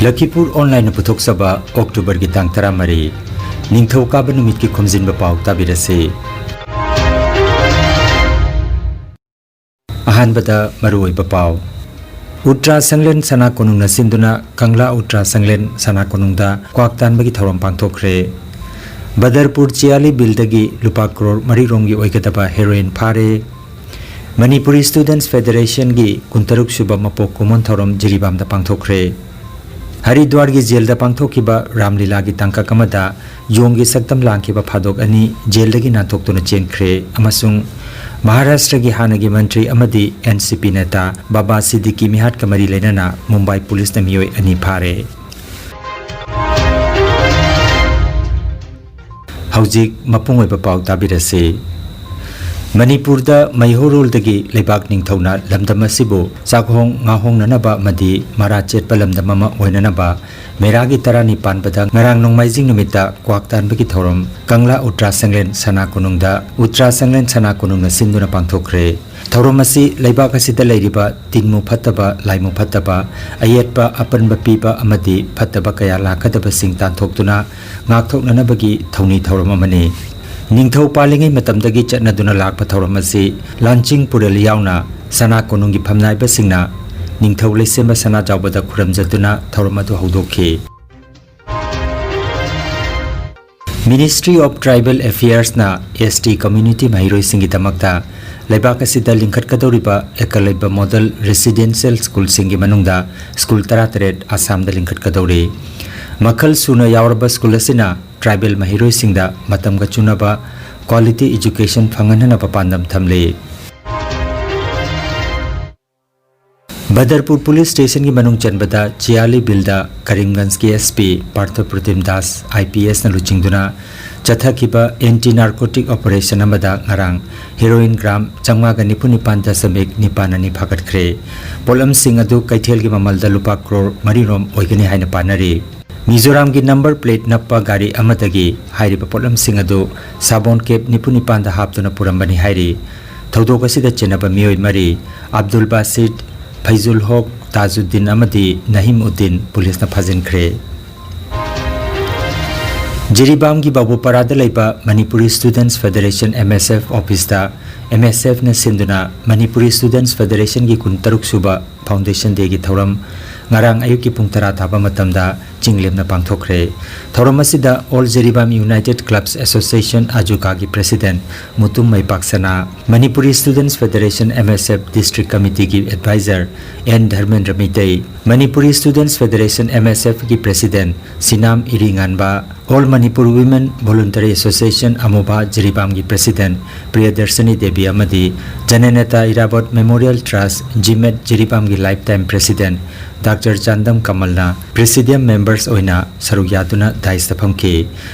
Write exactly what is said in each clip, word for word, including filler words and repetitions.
ꯂꯈꯤꯄꯨꯔ ꯑꯣꯟꯂꯥꯏꯟꯅ ꯄꯨꯊꯣꯛꯆꯕ ꯑꯣꯛꯇꯣꯕꯔꯒꯤ ꯇꯥꯡ ꯇꯔꯥꯃꯔꯤ, ꯅꯤꯡꯊꯧꯀꯥꯕ ꯅꯨꯃꯤꯠꯀꯤ ꯈꯣꯝꯖꯤꯟꯕ ꯄꯥꯎ ꯇꯥꯕꯤꯔꯁꯤ꯫ ꯑꯍꯥꯟꯕꯗ ꯃꯔꯨꯑꯣꯏꯕ ꯄꯥꯎ꯫ ꯎꯇ꯭ꯔꯥ ꯁꯪꯂꯦꯟ ꯁꯅꯥ ꯀꯣꯅꯨꯡꯅ ꯁꯤꯟꯗꯨꯅ ꯀꯪꯂꯥ ꯎꯇ꯭ꯔꯥ ꯁꯪꯂꯦꯟ ꯁꯅꯥ ꯀꯣꯅꯨꯡꯗ ꯀ꯭ꯋꯥꯛ ꯇꯥꯟꯕꯒꯤ ꯊꯧꯔꯝ ꯄꯥꯡꯊꯣꯛꯈ꯭ꯔꯦ꯫ ꯕꯗꯔꯄꯨꯔ ꯆꯤꯌꯥꯂꯤ ꯕꯤꯜꯗꯒꯤ ꯂꯨꯄꯥ ꯀ꯭ꯔꯣꯔ ꯃꯔꯤ ꯔꯣꯝꯒꯤ ꯑꯣꯏꯒꯗꯕ ꯍꯦꯔꯣꯏꯟ ꯐꯥꯔꯦ꯫ ꯃꯅꯤꯄꯨꯔꯤ ꯁ꯭ꯇꯨꯗꯦꯟꯠꯁ ꯐꯦꯗꯔꯦꯁꯟꯒꯤ ꯀꯨꯟꯇꯔꯨꯛ ꯁꯨꯕ ꯃꯄꯣꯛ ꯀꯨꯝꯑꯣꯟ ꯊꯧꯔꯝ ꯖꯤꯔꯤꯕꯥꯝꯗ ꯄꯥꯡꯊꯣꯛꯈ꯭ꯔꯦ꯫ ꯍꯔꯤꯗ꯭ꯋꯥꯔꯒꯤ ꯖꯦꯜꯗ ꯄꯥꯡꯊꯣꯛꯈꯤꯕ ꯔꯥꯝꯂꯤꯂꯥꯒꯤ ꯇꯥꯡꯀꯛ ꯑꯃꯗ ꯌꯣꯡꯒꯤ ꯁꯛꯇꯝ ꯂꯥꯡꯈꯤꯕ ꯐꯥꯗꯣꯛ ꯑꯅꯤ ꯖꯦꯜꯗꯒꯤ ꯅꯥꯟꯊꯣꯛꯇꯨꯅ ꯆꯦꯟꯈ꯭ꯔꯦ ꯑꯃꯁꯨꯡ ꯃꯍꯥꯔꯥꯁꯇ꯭ꯔꯒꯤ ꯍꯥꯟꯅꯒꯤ ꯃꯟꯇ꯭ꯔꯤ ꯑꯃꯗꯤ ꯑꯦꯟ ꯁꯤ ꯄꯤ ꯅꯦꯇꯥ ꯕꯥꯕꯥ ꯁꯤꯗꯤꯀꯤ ꯃꯤꯍꯥꯠꯀ ꯃꯔꯤ ꯂꯩꯅꯅ ꯃꯨꯝꯕꯥꯏ ꯄꯨꯂꯤꯁꯅ ꯃꯤꯑꯣꯏ ꯑꯅꯤ ꯐꯥꯔꯦ꯫ ꯍꯧꯖꯤꯛ ꯃꯄꯨꯡ ꯑꯣꯏꯕ ꯄꯥꯎ ꯇꯥꯕꯤꯔꯁꯤ꯫ ꯃꯅꯤꯄꯨꯔꯗ ꯃꯩꯍꯧꯔꯣꯜꯗꯒꯤ ꯂꯩꯕꯥꯛ ꯅꯤꯡꯊꯧꯅ ꯂꯝꯗꯝ ꯑꯁꯤꯕꯨ ꯆꯥꯛꯍꯣꯡ ꯉꯥꯍꯣꯡꯅꯅꯕ ꯑꯃꯗꯤ ꯃꯔꯥ ꯆꯦꯠꯄ ꯂꯝꯗꯝ ꯑꯃ ꯑꯣꯏꯅꯅꯕ ꯃꯦꯔꯥꯒꯤ ꯇꯔꯥꯅꯤ ꯄꯥꯟꯕꯗ ꯉꯔꯥꯡ ꯅꯣꯡꯃꯥꯏꯖꯤꯡ ꯅꯨꯃꯤꯠꯇ ꯀ꯭ꯋꯥꯛ ꯇꯥꯟꯕꯒꯤ ꯊꯧꯔꯝ ꯀꯪꯂꯥ ꯎꯇ꯭ꯔꯥ ꯁꯪꯂꯦꯟ ꯁꯅꯥ ꯀꯣꯅꯨꯡꯗ ꯎꯇ꯭ꯔꯥ ꯁꯪꯂꯦꯟ ꯁꯅꯥ ꯀꯣꯅꯨꯡꯅ ꯁꯤꯟꯗꯨꯅ ꯄꯥꯡꯊꯣꯛꯈ꯭ꯔꯦ꯫ ꯊꯧꯔꯝ ꯑꯁꯤ ꯂꯩꯕꯥꯛ ꯑꯁꯤꯗ ꯂꯩꯔꯤꯕ ꯇꯤꯟꯃꯨ ꯐꯠꯇꯕ, ꯂꯥꯏꯃꯨ ꯐꯠꯇꯕ, ꯑꯌꯦꯠꯄ ꯑꯄꯟꯕ ꯄꯤꯕ ꯑꯃꯗꯤ ꯐꯠꯇꯕ ꯀꯌꯥ ꯂꯥꯛꯀꯗꯕꯁꯤꯡ ꯇꯥꯟꯊꯣꯛꯇꯨꯅ ꯉꯥꯛꯊꯣꯛꯅꯅꯕꯒꯤ ꯊꯧꯅꯤ ꯊꯧꯔꯝ ꯑꯃꯅꯤ꯫ ꯅꯤꯡꯊꯧ ꯄꯥꯜꯂꯤꯉꯩ ꯃꯇꯝꯗꯒꯤ ꯆꯠꯅꯗꯨꯅ ꯂꯥꯛꯄ ꯊꯧꯔꯝ ꯑꯁꯤ ꯂꯥꯟꯆꯤꯡ ꯄꯨꯔꯦꯜ ꯌꯥꯎꯅ ꯁꯅꯥ ꯀꯣꯅꯨꯡꯒꯤ ꯐꯝꯅꯥꯏꯕꯁꯤꯡꯅ ꯅꯤꯡꯊꯧ ꯂꯩꯁꯦꯝꯕ ꯁꯅꯥꯖꯥꯎꯕꯗ ꯈꯨꯔꯨꯝꯖꯗꯨꯅ ꯊꯧꯔꯝ ꯑꯗꯨ ꯍꯧꯗꯣꯛꯈꯤ꯫ Ministry of Tribal Affairsꯅ S T community ꯃꯍꯩꯔꯣꯏꯁꯤꯡꯒꯤꯗꯃꯛꯇ ꯂꯩꯕꯥꯛ ꯑꯁꯤꯗ ꯂꯤꯡꯈꯠꯀꯗꯧꯔꯤꯕ ꯑꯦꯀꯂꯕ꯭ꯌ ꯃꯣꯗꯦꯜ ꯔꯦꯁꯤꯗꯦꯟꯁꯤꯌꯦꯜ ꯁ꯭ꯀꯨꯜꯁꯤꯡꯒꯤ ꯃꯅꯨꯡꯗ ꯁ꯭ꯀꯨꯜ ꯇꯔꯥꯇꯔꯦꯠ ꯑꯁꯥꯝꯗ ꯂꯤꯡꯈꯠꯀꯗꯧꯔꯤ꯫ ꯃꯈꯜ ꯁꯨꯅ ꯌꯥꯎꯔꯕ ꯁ꯭ꯀꯨꯜ ꯑꯁꯤꯅ ꯇ꯭ꯔꯥꯏꯕꯦꯜ ꯃꯍꯩꯔꯣꯏꯁꯤꯡꯗ ꯃꯇꯝꯒ ꯆꯨꯅꯕ quality education ꯐꯪꯍꯟꯅꯕ ꯄꯥꯟꯗꯝ ꯊꯝꯂꯤ꯫ ꯕꯗꯔꯄꯨꯔ ꯄꯨꯂꯤꯁ ꯁ꯭ꯇꯦꯁꯟꯒꯤ ꯃꯅꯨꯡ ꯆꯟꯕꯗ ꯆꯤꯌꯥꯂꯤ ꯕꯤꯜꯗ ꯀꯔꯤꯝꯒꯟꯖꯀꯤ S P Partha Pratim Das, I P S ꯅ ꯂꯨꯆꯤꯡꯗꯨꯅ ꯆꯠꯊꯈꯤꯕ ꯑꯦꯟꯇꯤ ꯅꯥꯔꯀꯣꯇꯤꯛ ꯑꯣꯄꯔꯦꯁꯟ ꯑꯃꯗ ꯉꯔꯥꯡ ꯍꯦꯔꯣꯏꯟ ꯒ꯭ꯔꯥꯝ ꯆꯥꯝꯃꯉꯥꯒ ꯅꯤꯐꯨ ꯅꯤꯄꯥꯟ ꯗꯁꯃꯤꯛ ꯅꯤꯄꯥꯟ ꯑꯅꯤ ꯐꯥꯒꯠꯈ꯭ꯔꯦ꯫ ꯄꯣꯠꯂꯝꯁꯤꯡ ꯑꯗꯨ ꯀꯩꯊꯦꯜꯒꯤ ꯃꯃꯜꯗ ꯂꯨꯄꯥ ꯀ꯭ꯔꯣꯔ ꯃꯔꯤ ꯔꯣꯝ ꯑꯣꯏꯒꯅꯤ ꯍꯥꯏꯅ ꯄꯥꯅꯔꯤ꯫ ꯃꯤꯖꯣꯔꯥꯝꯒꯤ ꯅꯝꯕꯔ ꯄ꯭ꯂꯦꯠ ꯅꯞꯄ ꯒꯥꯔꯤ ꯑꯃꯗꯒꯤ ꯍꯥꯏꯔꯤꯕ ꯄꯣꯠꯂꯝꯁꯤꯡ ꯑꯗꯨ ꯁꯥꯕꯣꯟ ꯀꯦꯞ ꯅꯤꯐꯨ ꯅꯤꯄꯥꯟꯗ ꯍꯥꯞꯇꯨꯅ ꯄꯨꯔꯝꯕꯅꯤ ꯍꯥꯏꯔꯤ꯫ ꯊꯧꯗꯣꯛ ꯑꯁꯤꯗ ꯆꯦꯟꯅꯕ ꯃꯤꯑꯣꯏ ꯃꯔꯤ, ꯑꯕꯗꯨꯜ ꯕꯥꯁꯤꯠ, ꯐꯩꯖꯨꯜ ꯍꯣꯛ, ꯇꯥꯖꯨꯗꯤꯟ ꯑꯃꯗꯤ ꯅꯍꯤꯝ ꯎꯗꯤꯟ ꯄꯨꯂꯤꯁꯅ ꯐꯥꯖꯤꯟꯈ꯭ꯔꯦ꯫ ꯖꯤꯔꯤꯕꯥꯝꯒꯤ ꯕꯥꯕꯨꯄꯥꯔꯥꯗ ꯂꯩꯕ Manipuri students federation, M S F, ꯑꯣꯐꯤꯁꯇ M S Fꯅ ꯁꯤꯟꯗꯨꯅ ꯃꯅꯤꯄꯨꯔꯤ ꯁ꯭ꯇꯨꯗꯦꯟꯠꯁ ꯐꯦꯗꯔꯦꯁꯟꯒꯤ ꯀꯨꯟꯇꯔꯨꯛ ꯁꯨꯕ ꯐꯥꯎꯟꯗꯦꯁꯟ ꯗꯦꯒꯤ ꯊꯧꯔꯝ ꯉꯔꯥꯡ ꯑꯌꯨꯛꯀꯤ ꯄꯨꯡ ꯇꯔꯥ ꯇꯥꯕ ꯃꯇꯝꯗ ꯆꯤꯡ ꯂꯦꯝꯅ ꯄꯥꯡꯊꯣꯛꯈ꯭ꯔꯦ꯫ ꯊꯧꯔꯝ ꯑꯁꯤꯗ All Jiribam United Clubs Association, ꯑꯖꯨꯀꯥꯒꯤ ꯄ꯭ꯔꯦꯁꯤꯗꯦꯟꯠ ꯃꯨꯇꯨꯝ ꯃꯩꯄꯥꯛꯁꯅꯥ, Manipuri students federation, M S F, district ꯀꯃꯤꯇꯤꯒꯤ adviser N Dharmendra Meitei, Manipuri students federation, M S F, ꯀꯤ president Sinam Iringanba, All Manipur Women Voluntary Association, ꯑꯃꯣꯕꯥ, ꯖꯤꯔꯤꯕꯥꯝꯒꯤ ꯄ꯭ꯔꯦꯁꯤꯗꯦꯟꯠ ꯄ꯭ꯔꯤꯌꯗꯔꯁꯅꯤ ꯗꯦꯕꯤ ꯑꯃꯗꯤ ꯖꯅꯅꯦꯇꯥ ꯏꯔꯥꯕꯣꯠ ꯃꯦꯃꯣꯔꯤꯌꯦꯜ ꯇ꯭ꯔꯁꯠ, ꯖꯤꯃꯦꯠ, ꯖꯤꯔꯤꯕꯥꯝꯒꯤ life time president doctor Chandam ꯀꯃꯜꯅ ꯄ꯭ꯔꯦꯁꯤꯗꯤꯌꯝ ꯃꯦꯝꯕꯔꯁ ꯑꯣꯏꯅ ꯁꯔꯨꯛ ꯌꯥꯗꯨꯅ ꯗꯥꯏꯁꯇ ꯐꯝꯈꯤ꯫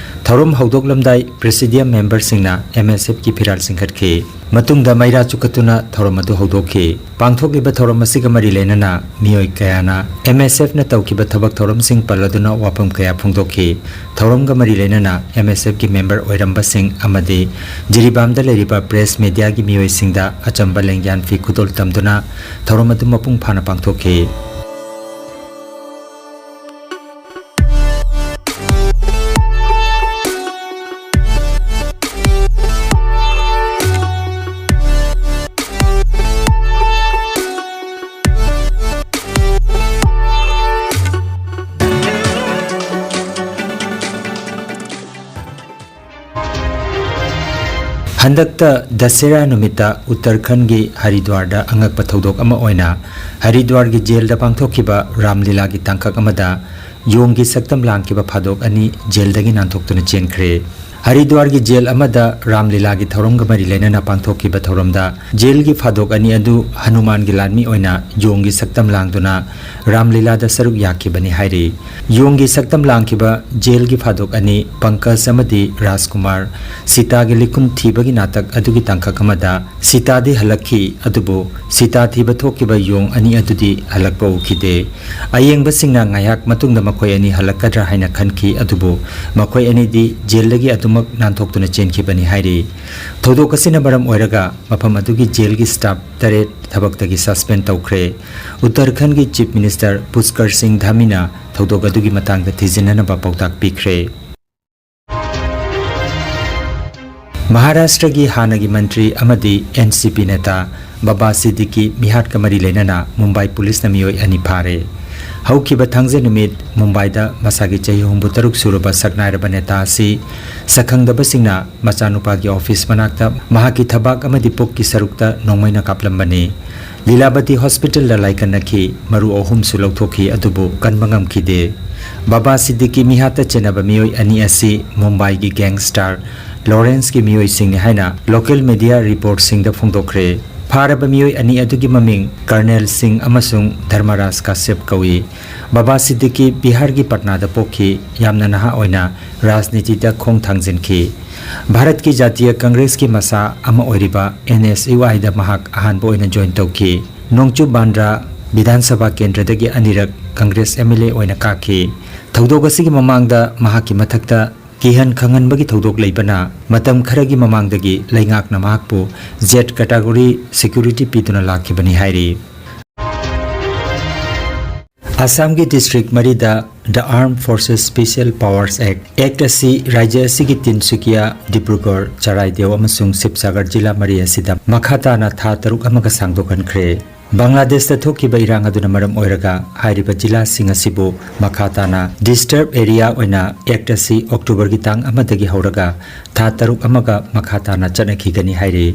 ꯊꯧꯔꯝ ꯍꯧꯗꯣꯛꯂꯝꯗꯥꯏ ꯄ꯭ꯔꯦꯁꯤꯗꯤꯌꯝ ꯃꯦꯝꯕꯔꯁꯤꯡꯅ M S F ꯀꯤ ꯐꯤꯔꯥꯜ ꯆꯤꯡꯈꯠꯈꯤ꯫ ꯃꯇꯨꯡꯗ ꯃꯩꯔꯥ ꯆꯨꯈꯠꯇꯨꯅ ꯊꯧꯔꯝ ꯑꯗꯨ ꯍꯧꯗꯣꯛꯈꯤ꯫ ꯄꯥꯡꯊꯣꯛꯂꯤꯕ ꯊꯧꯔꯝ ꯑꯁꯤꯒ ꯃꯔꯤ ꯂꯩꯅꯅ ꯃꯤꯑꯣꯏ ꯀꯌꯥꯅ M S Fꯅ ꯇꯧꯈꯤꯕ ꯊꯕꯛ ꯊꯧꯔꯝꯁꯤꯡ ꯄꯜꯂꯗꯨꯅ ꯋꯥꯐꯝ ꯀꯌꯥ ꯐꯣꯡꯗꯣꯛꯈꯤ꯫ ꯊꯧꯔꯝꯒ ꯃꯔꯤ ꯂꯩꯅꯅ M S Fꯀꯤ ꯃꯦꯝꯕꯔ ꯑꯣꯏꯔꯝꯕꯁꯤꯡ ꯑꯃꯗꯤ ꯖꯤꯔꯤꯕꯥꯝꯗ ꯂꯩꯔꯤꯕ ꯄ꯭ꯔꯦꯁ ꯃꯦꯗꯤꯌꯥꯒꯤ ꯃꯤꯑꯣꯏꯁꯤꯡꯗ ꯑꯆꯝꯕ ꯂꯦꯡꯌꯥꯟ ꯐꯤ ꯈꯨꯗꯣꯜ ꯇꯝꯗꯨꯅ ꯊꯧꯔꯝ ꯑꯗꯨ ꯃꯄꯨꯡ ꯐꯥꯅ ꯄꯥꯡꯊꯣꯛꯈꯤ꯫ ꯍꯟꯗꯛꯇ ꯗꯁꯦꯔꯥ ꯅꯨꯃꯤꯠꯇ ꯎꯠꯇꯔꯈꯟꯒꯤ ꯍꯔꯤꯗ꯭ꯋꯥꯔꯗ ꯑꯉꯛꯄ ꯊꯧꯗꯣꯛ ꯑꯃ ꯑꯣꯏꯅ ꯍꯔꯤꯗ꯭ꯋꯥꯔꯒꯤ ꯖꯦꯜꯗ ꯄꯥꯡꯊꯣꯛꯈꯤꯕ ꯔꯥꯝꯂꯤꯂꯥꯒꯤ ꯇꯥꯡꯀꯛ ꯑꯃꯗ ꯌꯣꯡꯒꯤ ꯁꯛꯇꯝ ꯂꯥꯡꯈꯤꯕ ꯐꯥꯗꯣꯛ ꯑꯅꯤ ꯖꯦꯜꯗꯒꯤ ꯅꯥꯟꯊꯣꯛꯇꯨꯅ ꯆꯦꯟꯈ꯭ꯔꯦ꯫ ꯍꯔꯤꯗ꯭ꯋꯥꯔꯒꯤ ꯖꯦꯜ ꯑꯃꯗ ꯔꯥꯝꯂꯤꯂꯥꯒꯤ ꯊꯧꯔꯝꯒ ꯃꯔꯤ ꯂꯩꯅꯅ ꯄꯥꯡꯊꯣꯛꯈꯤꯕ ꯊꯧꯔꯝꯗ ꯖꯦꯜꯒꯤ ꯐꯥꯗꯣꯛ ꯑꯅꯤ ꯑꯗꯨ ꯍꯅꯨꯃꯥꯟꯒꯤ ꯂꯥꯟꯃꯤ ꯑꯣꯏꯅ ꯌꯣꯡꯒꯤ ꯁꯛꯇꯝ ꯂꯥꯡꯗꯨꯅ ꯔꯥꯝꯂꯤꯂꯥꯗ ꯁꯔꯨꯛ ꯌꯥꯈꯤꯕꯅꯤ ꯍꯥꯏꯔꯤ꯫ ꯌꯣꯡꯒꯤ ꯁꯛꯇꯝ ꯂꯥꯡꯈꯤꯕ ꯖꯦꯜꯒꯤ ꯐꯥꯗꯣꯛ ꯑꯅꯤ ꯄꯪꯀꯖ ꯑꯃꯗꯤ ꯔꯥꯖꯀꯨꯃꯥꯔ ꯁꯤꯇꯥꯒꯤ ꯂꯤꯈꯨꯟ ꯊꯤꯕꯒꯤ ꯅꯥꯇꯛ ꯑꯗꯨꯒꯤ ꯇꯥꯡꯀꯛ ꯑꯃꯗ ꯁꯤꯇꯥꯗꯤ ꯍꯜꯂꯛꯈꯤ, ꯑꯗꯨꯕꯨ ꯁꯤꯇꯥ ꯊꯤꯕ ꯊꯣꯛꯈꯤꯕ ꯌꯣꯡ ꯑꯅꯤ ꯑꯗꯨꯗꯤ ꯍꯜꯂꯛꯄ ꯎꯈꯤꯗꯦ꯫ ꯑꯌꯦꯡꯕꯁꯤꯡꯅ ꯉꯥꯏꯍꯥꯛ ꯃꯇꯨꯡꯗ ꯃꯈꯣꯏ ꯑꯅꯤ ꯍꯜꯂꯛꯀꯗ꯭ꯔꯥ ꯍꯥꯏꯅ ꯈꯟꯈꯤ, ꯑꯗꯨꯕꯨ ꯃꯈꯣꯏ ꯑꯅꯤꯗꯤ ꯖꯦꯜꯗꯒꯤ ꯑꯗꯨꯝ ꯃꯛ ꯅꯥꯟꯊꯣꯛꯇꯨꯅ ꯆꯦꯟꯈꯤꯕꯅꯤ ꯍꯥꯏꯔꯤ꯫ ꯊꯧꯗꯣꯛ ꯑꯁꯤꯅ ꯃꯔꯝ ꯑꯣꯏꯔꯒ ꯃꯐꯝ ꯑꯗꯨꯒꯤ ꯖꯦꯜꯒꯤ ꯁ꯭ꯇꯥꯐ ꯇꯔꯦꯠ ꯊꯕꯛꯇꯒꯤ ꯁꯁꯄꯦꯟ ꯇꯧꯈ꯭ꯔꯦ꯫ ꯎꯠꯇꯔꯈꯟꯒꯤ ꯆꯤꯐ ꯃꯤꯅꯤꯁꯇꯔ ꯄꯨꯁꯀꯔ ꯁꯤꯡ ꯙꯥꯃꯤꯅ ꯊꯧꯗꯣꯛ ꯑꯗꯨꯒꯤ ꯃꯇꯥꯡꯗ ꯊꯤꯖꯤꯟꯅꯅꯕ ꯄꯥꯎꯇꯥꯛ ꯄꯤꯈ꯭ꯔꯦ꯫ ꯃꯍꯥꯔꯥꯁꯇ꯭ꯔꯒꯤ ꯍꯥꯟꯅꯒꯤ ꯃꯟꯇ꯭ꯔꯤ ꯑꯃꯗꯤ NCP ꯅꯦꯇꯥ ꯕꯥꯕꯥ ꯁꯤꯗꯤꯀꯤ ꯃꯤꯍꯥꯠꯀ ꯃꯔꯤ ꯂꯩꯅꯅ ꯃꯨꯝꯕꯥꯏ ꯄꯨꯂꯤꯁꯅ ꯃꯤꯑꯣꯏ ꯑꯅꯤ ꯐꯥꯔꯦ꯫ ꯍꯧꯈꯤꯕ ꯊꯥꯡꯖ ꯅꯨꯃꯤꯠ ꯃꯨꯝꯕꯥꯏꯗ ꯃꯁꯥꯒꯤ ꯆꯍꯤ ꯍꯨꯝꯐꯨꯇꯔꯨꯛ ꯁꯨꯔꯕ ꯁꯛꯅꯥꯏꯔꯕ ꯅꯦꯇꯥ ꯑꯁꯤ ꯁꯛꯈꯪꯗꯕꯁꯤꯡꯅ ꯃꯆꯥꯅꯨꯄꯥꯒꯤ ꯑꯣꯐꯤꯁ ꯃꯅꯥꯛꯇ ꯃꯍꯥꯛꯀꯤ ꯊꯕꯥꯛ ꯑꯃꯗꯤ ꯄꯨꯛꯀꯤ ꯁꯔꯨꯛꯇ ꯅꯣꯡꯃꯩꯅ ꯀꯥꯞꯂꯝꯕꯅꯤ꯫ ꯂꯤꯂꯥꯕꯇꯤ ꯍꯣꯁꯄꯤꯇꯥꯜꯗ ꯂꯥꯏꯀꯠꯅꯈꯤ, ꯃꯔꯨ ꯑꯍꯨꯝꯁꯨ ꯂꯧꯊꯣꯛꯈꯤ, ꯑꯗꯨꯕꯨ ꯀꯟꯕ ꯉꯝꯈꯤꯗꯦ꯫ ꯕꯥꯕꯥ ꯁꯤꯗꯤꯀꯤ ꯃꯤꯍꯥꯠꯇ ꯆꯦꯟꯅꯕ ꯃꯤꯑꯣꯏ ꯑꯅꯤ ꯑꯁꯤ ꯃꯨꯝꯕꯥꯏꯒꯤ ꯒꯦꯡꯁꯇꯥꯔ ꯂꯣꯔꯦꯟꯁꯀꯤ ꯃꯤꯑꯣꯏꯁꯤꯡꯅꯤ ꯍꯥꯏꯅ ꯂꯣꯀꯦꯜ ꯃꯤꯗꯤꯌꯥ ꯔꯤꯄꯣꯔꯠꯁꯤꯡꯗ ꯐꯣꯡꯗꯣꯛꯈ꯭ꯔꯦ꯫ ꯐꯥꯔꯕ ꯃꯤꯑꯣꯏ ꯑꯅꯤ ꯑꯗꯨꯒꯤ ꯃꯃꯤꯡ ꯀꯔꯅꯦꯜ ꯁꯤꯡ ꯑꯃꯁꯨꯡ ꯙꯔꯃꯔꯥꯖ ꯀꯥꯁ꯭ꯌꯞ ꯀꯧꯏ꯫ ꯕꯥꯕꯥ ꯁꯤꯗꯤꯀꯤ ꯕꯤꯍꯥꯔꯒꯤ ꯄꯠꯅꯥꯗ ꯄꯣꯛꯈꯤ, ꯌꯥꯝꯅ ꯅꯍꯥ ꯑꯣꯏꯅ ꯔꯥꯖꯅꯤꯇꯤꯗ ꯈꯣꯡ ꯊꯥꯡꯖꯤꯟꯈꯤ꯫ ꯚꯥꯔꯠꯀꯤ ꯖꯥꯇꯤꯌ ꯀꯪꯒ꯭ꯔꯦꯁꯀꯤ ꯃꯁꯥ ꯑꯃ ꯑꯣꯏꯔꯤꯕ NSUIꯗ ꯃꯍꯥꯛ ꯑꯍꯥꯟꯕ ꯑꯣꯏꯅ ꯖꯣꯏꯟ ꯇꯧꯈꯤ꯫ ꯅꯣꯡꯆꯨꯞ ꯕꯥꯟꯗ꯭ꯔꯥ ꯕꯤꯙꯥꯟ ꯁꯚꯥ ꯀꯦꯟꯗ꯭ꯔꯗꯒꯤ ꯑꯅꯤꯔꯛ ꯀꯪꯒ꯭ꯔꯦꯁ MLA ꯑꯣꯏꯅ ꯀꯥꯈꯤ꯫ ꯊꯧꯗꯣꯛ ꯑꯁꯤꯒꯤ ꯃꯃꯥꯡꯗ ꯃꯍꯥꯛꯀꯤ ꯃꯊꯛꯇ ꯀꯤꯍꯟ ꯈꯪꯍꯟꯕꯒꯤ ꯊꯧꯗꯣꯛ ꯂꯩꯕꯅ ꯃꯇꯝ ꯈꯔꯒꯤ ꯃꯃꯥꯡꯗꯒꯤ ꯂꯩꯉꯥꯛꯅ ꯃꯍꯥꯛꯄꯨ Z category security ꯄꯤꯗꯨꯅ ꯂꯥꯛꯈꯤꯕꯅꯤ ꯍꯥꯏꯔꯤ꯫ ꯑꯁꯥꯝꯒꯤ ꯗꯤꯁꯇ꯭ꯔꯤꯛ ꯃꯔꯤꯗ The Armed Forces Special Powers Act, act ꯑꯁꯤ ꯔꯥꯖ꯭ꯌ ꯑꯁꯤꯒꯤ ꯇꯤꯟꯁꯨꯀꯤꯌꯥ, ꯗꯤꯕ꯭ꯔꯨꯒꯔ, ꯆꯔꯥꯏꯗꯦꯎ ꯑꯃꯁꯨꯡ ꯁꯤꯕꯁꯥꯒꯔ ꯖꯤꯂꯥ ꯃꯔꯤ ꯑꯁꯤꯗ ꯃꯈꯥ ꯇꯥꯅ ꯊꯥ ꯇꯔꯨꯛ ꯑꯃꯒ ꯁꯥꯡꯗꯣꯛꯍꯟꯈ꯭ꯔꯦ꯫ ꯕꯪꯒ꯭ꯂꯥꯗꯦꯁꯇ ꯊꯣꯛꯈꯤꯕ ꯏꯔꯥꯡ ꯑꯗꯨꯅ ꯃꯔꯝ ꯑꯣꯏꯔꯒ ꯍꯥꯏꯔꯤꯕ ꯖꯤꯂꯥꯁꯤꯡ ꯑꯁꯤꯕꯨ ꯃꯈꯥ ꯇꯥꯅ ꯗꯤꯁꯇꯔꯕ ꯑꯦꯔꯤꯌꯥ ꯑꯣꯏꯅ ꯑꯦꯛꯠ ꯑꯁꯤ ꯑꯣꯛꯇꯣꯕꯔꯒꯤ ꯇꯥꯡ ꯑꯃꯗꯒꯤ ꯍꯧꯔꯒ ꯊꯥ ꯇꯔꯨꯛ ꯑꯃꯒ ꯃꯈꯥ ꯇꯥꯅ ꯆꯠꯅꯈꯤꯒꯅꯤ ꯍꯥꯏꯔꯤ꯫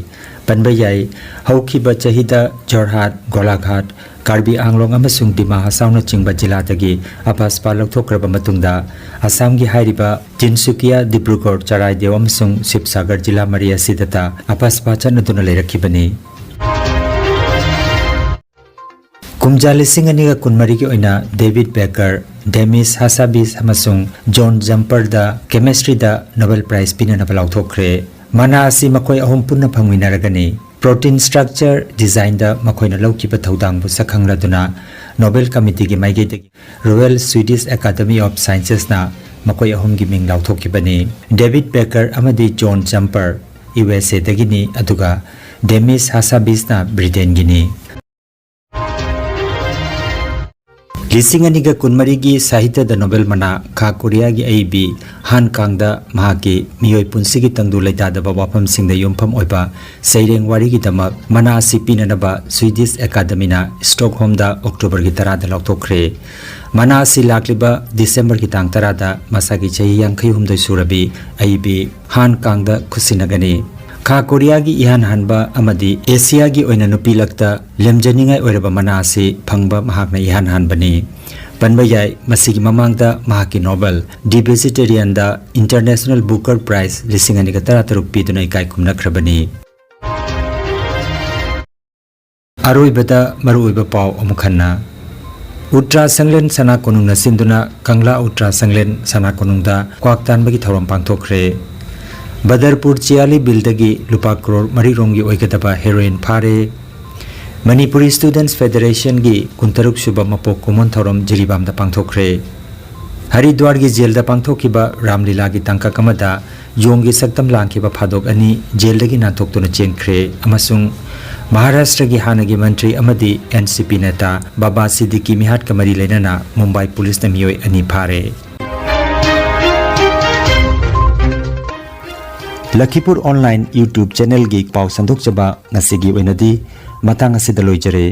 ꯄꯟꯕ ꯌꯥꯏ, ꯍꯧꯈꯤꯕ ꯆꯍꯤꯗ ꯖꯣꯔꯍꯥꯠ, ꯒꯣꯂꯥꯘꯥꯠ, ꯀꯥꯔꯕꯤ ꯑꯥꯡꯂꯣꯡ ꯑꯃꯁꯨꯡ ꯗꯤꯃꯥ ꯍꯁꯥꯎꯅꯆꯤꯡꯕ ꯖꯤꯂꯥꯗꯒꯤ ꯑꯄꯥꯁꯄꯥ ꯂꯧꯊꯣꯛꯈ꯭ꯔꯕ ꯃꯇꯨꯡꯗ ꯑꯁꯥꯝꯒꯤ ꯍꯥꯏꯔꯤꯕ ꯇꯤꯟꯁꯨꯀꯤꯌꯥ, ꯗꯤꯕ꯭ꯔꯨꯒꯔ, ꯆꯔꯥꯏꯗꯦꯎ ꯑꯃꯁꯨꯡ ꯁꯤꯕꯁꯥꯒꯔ ꯖꯤꯂꯥ ꯃꯔꯤ ꯑꯁꯤꯗꯇ ꯑꯄꯥꯁꯄꯥ ꯆꯠꯅꯗꯨꯅ ꯂꯩꯔꯛꯈꯤꯕꯅꯤ꯫ ꯀꯨꯝꯖꯥ ꯂꯤꯁꯤꯡ ꯑꯅꯤꯒ ꯀꯨꯟꯃꯔꯤꯒꯤ ꯑꯣꯏꯅ ꯗꯦꯕꯤꯗ ꯕꯦꯀꯔ, ꯗꯦꯃꯤꯁ ꯍꯥꯁꯥꯕꯤꯁ ꯑꯃꯁꯨꯡ ꯖꯣꯟ ꯖꯝꯄꯔꯗ ꯀꯦꯃꯤꯁꯇ꯭ꯔꯤꯗ ꯅꯣꯕꯦꯜ ꯄ꯭ꯔꯥꯏꯖ ꯄꯤꯅꯅꯕ ꯂꯥꯎꯊꯣꯛꯈ꯭ꯔꯦ꯫ ꯃꯅꯥ ꯑꯁꯤ ꯃꯈꯣꯏ ꯑꯍꯨꯝ ꯄꯨꯟꯅ ꯐꯪꯃꯤꯟꯅꯔꯒꯅꯤ꯫ ꯄ꯭ꯔꯣꯇꯤꯟ ꯁ꯭ꯇ꯭ꯔꯛꯆꯔ ꯗꯤꯖꯥꯏꯟꯗ ꯃꯈꯣꯏꯅ ꯂꯧꯈꯤꯕ ꯊꯧꯗꯥꯡꯕꯨ ꯁꯛꯈꯪꯂꯗꯨꯅ ꯅꯣꯕꯦꯜ ꯀꯃꯤꯇꯤꯒꯤ ꯃꯥꯏꯀꯩꯗꯒꯤ Royal Swedish Academy of Sciencesꯅ ꯃꯈꯣꯏ ꯑꯍꯨꯝꯒꯤ ꯃꯤꯡ ꯂꯥꯎꯊꯣꯛꯈꯤꯕꯅꯤ꯫ ꯗꯦꯕꯤꯗ ꯕꯦꯀꯔ ꯑꯃꯗꯤ ꯖꯣꯟ ꯖꯝꯄꯔ ꯌꯨ ꯑꯦꯁ ꯑꯦꯗꯒꯤꯅꯤ, ꯑꯗꯨꯒ ꯗꯦꯃꯤꯁ ꯍꯥꯁꯥꯕꯤꯁꯅ ꯕ꯭ꯔꯤꯇꯦꯟꯒꯤꯅꯤ꯫ ꯂꯤꯁꯤꯡ ꯑꯅꯤꯒ ꯀꯨꯟꯃꯔꯤꯒꯤ ꯁꯥꯍꯤꯇ꯭ꯌꯗ ꯅꯣꯕꯦꯜ ꯃꯅꯥ ꯈꯥ ꯀꯣꯔꯤꯌꯥꯒꯤ ꯑꯏꯕꯤ ꯍꯥꯟ ꯀꯥꯡꯗ ꯃꯍꯥꯛꯀꯤ ꯃꯤꯑꯣꯏ ꯄꯨꯟꯁꯤꯒꯤ ꯇꯪꯗꯨ ꯂꯩꯇꯥꯗꯕ ꯋꯥꯐꯝꯁꯤꯡꯗ ꯌꯨꯝꯐꯝ ꯑꯣꯏꯕ ꯁꯩꯔꯦꯡ ꯋꯥꯔꯤꯒꯤꯗꯃꯛ ꯃꯅꯥ ꯑꯁꯤ ꯄꯤꯅꯅꯕ ꯁ꯭ꯋꯤꯗꯤꯁ ꯑꯦꯀꯥꯗꯃꯤꯅ ꯁ꯭ꯇꯣꯛꯍꯣꯝꯗ ꯑꯣꯛꯇꯣꯕꯔꯒꯤ ꯇꯔꯥꯗ ꯂꯥꯎꯊꯣꯛꯈ꯭ꯔꯦ꯫ ꯃꯅꯥ ꯑꯁꯤ ꯂꯥꯛꯂꯤꯕ ꯗꯤꯁꯦꯝꯕꯔꯒꯤ ꯇꯥꯡ ꯇꯔꯥꯗ ꯃꯁꯥꯒꯤ ꯆꯍꯤ ꯌꯥꯡꯈꯩ ꯍꯨꯝꯗꯣꯏ ꯁꯨꯔꯕꯤ ꯑꯏꯕꯤ ꯍꯥꯟ ꯀꯥꯡꯗ ꯈꯨꯠꯁꯤꯟꯅꯒꯅꯤ꯫ ꯈꯥ ꯀꯣꯔꯤꯌꯥꯒꯤ ꯏꯍꯥꯟ ꯍꯥꯟꯕ ꯑꯃꯗꯤ ꯑꯦꯁꯤꯌꯥꯒꯤ ꯑꯣꯏꯅ ꯅꯨꯄꯤ ꯂꯛꯇ ꯂꯦꯝꯖꯅꯤꯡꯉꯥꯏ ꯑꯣꯏꯔꯕ ꯃꯅꯥ ꯑꯁꯤ ꯐꯪꯕ ꯃꯍꯥꯛꯅ ꯏꯍꯥꯟ ꯍꯥꯟꯕꯅꯤ꯫ ꯄꯟꯕ ꯌꯥꯏ, ꯃꯁꯤꯒꯤ ꯃꯃꯥꯡꯗ ꯃꯍꯥꯛꯀꯤ ꯅꯣꯕꯦꯜ ꯗꯤ ꯚꯦꯖꯤꯇꯦꯔꯤꯌꯟꯗ ꯏꯟꯇꯔꯅꯦꯁꯅꯦꯜ ꯕꯨꯀꯔ ꯄ꯭ꯔꯥꯏꯖ ꯂꯤꯁꯤꯡ ꯑꯅꯤꯒ ꯇꯔꯥꯇꯔꯨꯛ ꯄꯤꯗꯨꯅ ꯏꯀꯥꯏ ꯈꯨꯝꯅꯈ꯭ꯔꯕꯅꯤ꯫ ꯑꯔꯣꯏꯕꯗ ꯃꯔꯨꯑꯣꯏꯕ ꯄꯥꯎ ꯑꯃꯨꯛ ꯍꯟꯅ꯫ ꯎꯇ꯭ꯔꯥ ꯁꯪꯂꯦꯟ ꯁꯅꯥ ꯀꯣꯅꯨꯡꯅ ꯁꯤꯟꯗꯨꯅ ꯀꯪꯂꯥ ꯎꯇ꯭ꯔꯥ ꯁꯪꯂꯦꯟ ꯁꯅꯥ ꯀꯣꯅꯨꯡꯗ ꯀ꯭ꯋꯥꯛ ꯇꯥꯟꯕꯒꯤ ꯊꯧꯔꯝ ꯄꯥꯡꯊꯣꯛꯈ꯭ꯔꯦ꯫ ꯕꯗꯔꯄꯨꯔ ꯆꯤꯌꯥꯂꯤ ꯕꯤꯜꯗꯒꯤ ꯂꯨꯄꯥ ꯀ꯭ꯔꯣꯔ ꯃꯔꯤ ꯔꯣꯝꯒꯤ ꯑꯣꯏꯒꯗꯕ ꯍꯦꯔꯣꯏꯟ ꯐꯥꯔꯦ꯫ ꯃꯅꯤꯄꯨꯔꯤ ꯁ꯭ꯇꯨꯗꯦꯟꯠꯁ ꯐꯦꯗꯔꯦꯁꯟꯒꯤ ꯀꯨꯟꯇꯔꯨꯛ ꯁꯨꯕ ꯃꯄꯣꯛ ꯀꯨꯝꯑꯣꯟ ꯊꯧꯔꯝ ꯖꯤꯔꯤꯕꯥꯝꯗ ꯄꯥꯡꯊꯣꯛꯈ꯭ꯔꯦ꯫ ꯍꯔꯤꯗ꯭ꯋꯥꯔꯒꯤ ꯖꯦꯜꯗ ꯄꯥꯡꯊꯣꯛꯈꯤꯕ ꯔꯥꯝꯂꯤꯂꯥꯒꯤ ꯇꯥꯡꯀꯛ ꯑꯃꯗ ꯌꯣꯡꯒꯤ ꯁꯛꯇꯝ ꯂꯥꯡꯈꯤꯕ ꯐꯥꯗꯣꯛ ꯑꯅꯤ ꯖꯦꯜꯗꯒꯤ ꯅꯥꯟꯊꯣꯛꯇꯨꯅ ꯆꯦꯟꯈ꯭ꯔꯦ ꯑꯃꯁꯨꯡ ꯃꯍꯥꯔꯥꯁꯇ꯭ꯔꯒꯤ ꯍꯥꯟꯅꯒꯤ ꯃꯟꯇ꯭ꯔꯤ ꯑꯃꯗꯤ ꯑꯦꯟ ꯁꯤ ꯄꯤ ꯅꯦꯇꯥ ꯕꯥꯕꯥ ꯁꯤꯗꯤꯀꯤ ꯃꯤꯍꯥꯠꯀ ꯃꯔꯤ ꯂꯩꯅꯅ ꯃꯨꯝꯕꯥꯏ ꯄꯨꯂꯤꯁꯅ ꯃꯤꯑꯣꯏ ꯑꯅꯤ ꯐꯥꯔꯦ꯫ ꯂꯈꯤꯄꯨꯔ ꯑꯣꯟꯂꯥꯏꯟ YouTube ꯆꯦꯅꯦꯜꯒꯤ ꯄꯥꯎ ꯁꯟꯗꯣꯛꯆꯕ ꯉꯁꯤꯒꯤ ꯑꯣꯏꯅꯗꯤ ꯃꯇꯥꯡ ꯑꯁꯤꯗ ꯂꯣꯏꯖꯔꯦ꯫